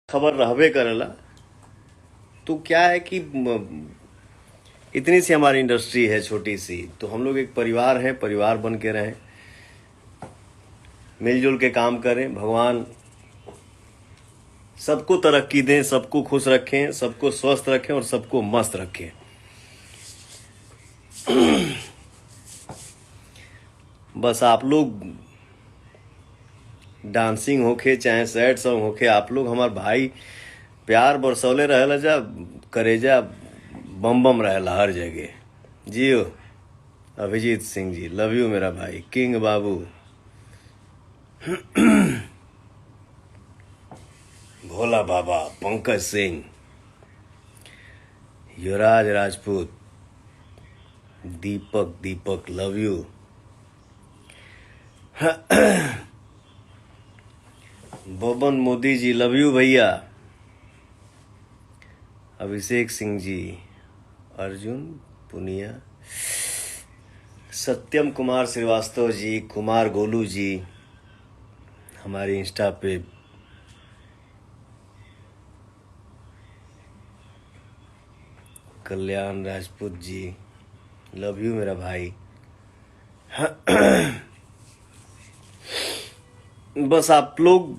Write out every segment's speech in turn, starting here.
खबर रहबे करेला। तो क्या है कि इतनी सी हमारी इंडस्ट्री है छोटी सी, तो हम लोग एक परिवार हैं, परिवार बन के रहें, मिलजुल के काम करें। भगवान सबको तरक्की दें, सबको खुश रखें, सबको स्वस्थ रखें और सबको मस्त रखें। बस आप लोग डांसिंग होखे चाहे सैड सॉन्ग होखे, आप लोग हमार भाई प्यार बरसौले रहेला जा, करेजा बम बम रहेला हर जगह। जियो अभिजीत सिंह जी, लव you मेरा भाई, किंग बाबू, भोला बाबा, पंकज सिंह, युवराज राजपूत, दीपक, दीपक love you, Baban Modi ji love you भैया, अभिषेक सिंह जी, अर्जुन पुनिया, सत्यम कुमार श्रीवास्तव जी, कुमार गोलू जी हमारे Insta Pay, Kalyan Rajput ji love you मेरा भाई। बस आप लोग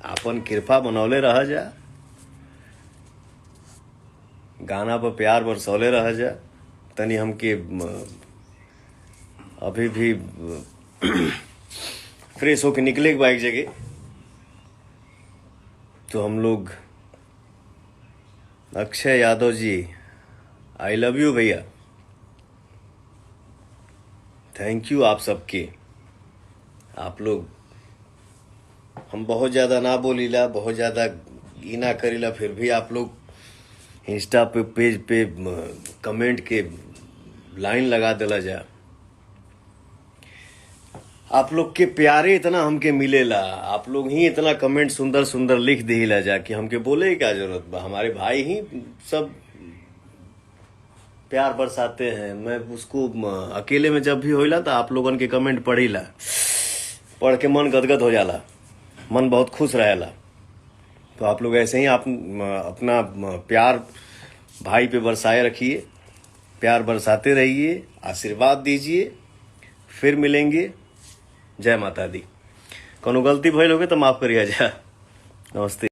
आपन कृपा बनौले रह जा, गाना पर प्यार बरसौले रह जा। तनी हमके अभी भी फ्रेश होके निकले के बा एक जगह, तो हम लोग Akshay Yadav ji I love you भैया, thank you आप सबके। आप लोग हम बहुत ज़्यादा ना बोलीला, बहुत ज़्यादा ई ना करीला, फिर भी आप लोग इंस्टा पे पेज पे कमेंट के लाइन लगा दिला जा। आप लोग के प्यारे इतना हमके मिलेला, आप लोग ही इतना कमेंट सुंदर सुंदर लिख दिला जा कि हमके बोले की क्या जरूरत बा। हमारे भाई ही सब प्यार बरसाते हैं। मैं उसको अकेले में जब भी होइला तो आप लोगन के कमेंट पढ़ीला, पढ़ के मन गदगद हो जाला, मन बहुत खुश रहेला। तो आप लोग ऐसे ही आप अपना प्यार भाई पे बरसाए रखिए, प्यार बरसाते रहिए, आशीर्वाद दीजिए। फिर मिलेंगे, जय माता दी। कोनो गलती भइल होगे तो माफ़ करिए जा। नमस्ते।